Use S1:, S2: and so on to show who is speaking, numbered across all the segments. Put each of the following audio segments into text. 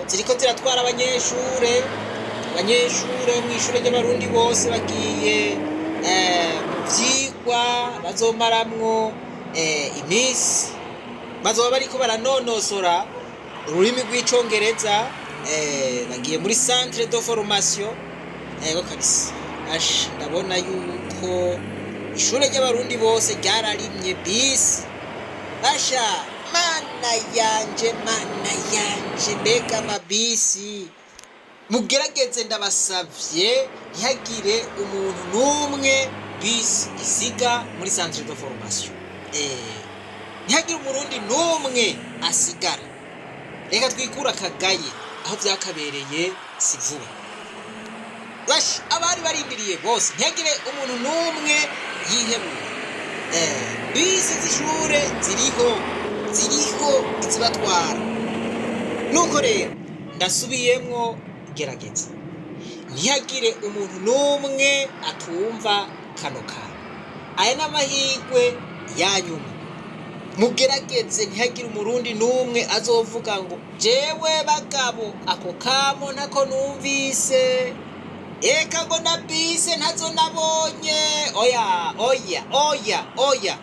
S1: Ziriko ziratwara abanyeshure, abanyeshure bo mw'ishure ry'Abarundi bose bagiye mu vyigwa bazomaramwo iminsi, bazoba bariko baranonosora ururimi rw'Icongereza. Bagiye muri centre de formation. Ego kabisa, ash, ndabona yuko ishure ry'Abarundi bose ryararimye bisi. Basha, Mana yanje, Mana yanje, mbega amabisi! Mugerageze, ndabasavye, ntihagire umuntu n'umwe bisi isiga muri centre de formation. Ntihagire Umurundi n'umwe asigara. Reka twikure akagaye aho vyakabereye, si vuba. Basha, abari barindiriye bose, ntihagire umuntu n'umwe yihebura. Bisi z'ishure ziriho, ziriho izibatwara. Nuko rero ndasubiyemwo, gerageza ntihagire umuntu n'umwe atumva kano kantu. Aya ni amahirwe ya nyuma. Mugerageze ntihagire Umurundi n'umwe azovuga ngo: "Jewe bagabo, ako kamo ntako numvise, eka ngo na bise ntazo nabonye." Oya, oya, oya, oya!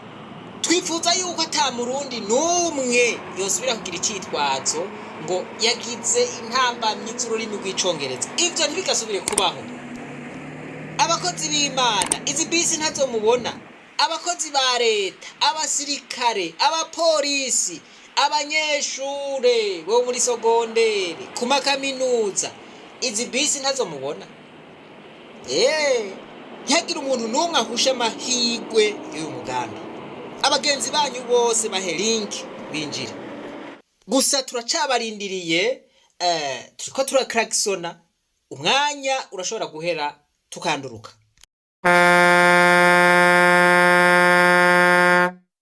S1: Twifuza yuko ata Murundi n'umwe yosubira kugira icitwazo ngo yagize intambamyi z'ururimi rw'Icongereza. Ivyo ntibigasubire kubaho. Abakozi b'Imana, izi bisi ntazo mubona? Abakozi ba leta, abasirikare, abapolisi, abanyeshure bo muri secondaire, ku makaminuza, izi bisi ntazo mubona? Ntihagire umuntu n'umwe ahusha amahirwe y'uyu mugambi. Abagenzi banyu bose bahe link binjire. Gusa turacabarindiriye, turiko turaklaxona, umwanya urashobora guhera tukanduruka.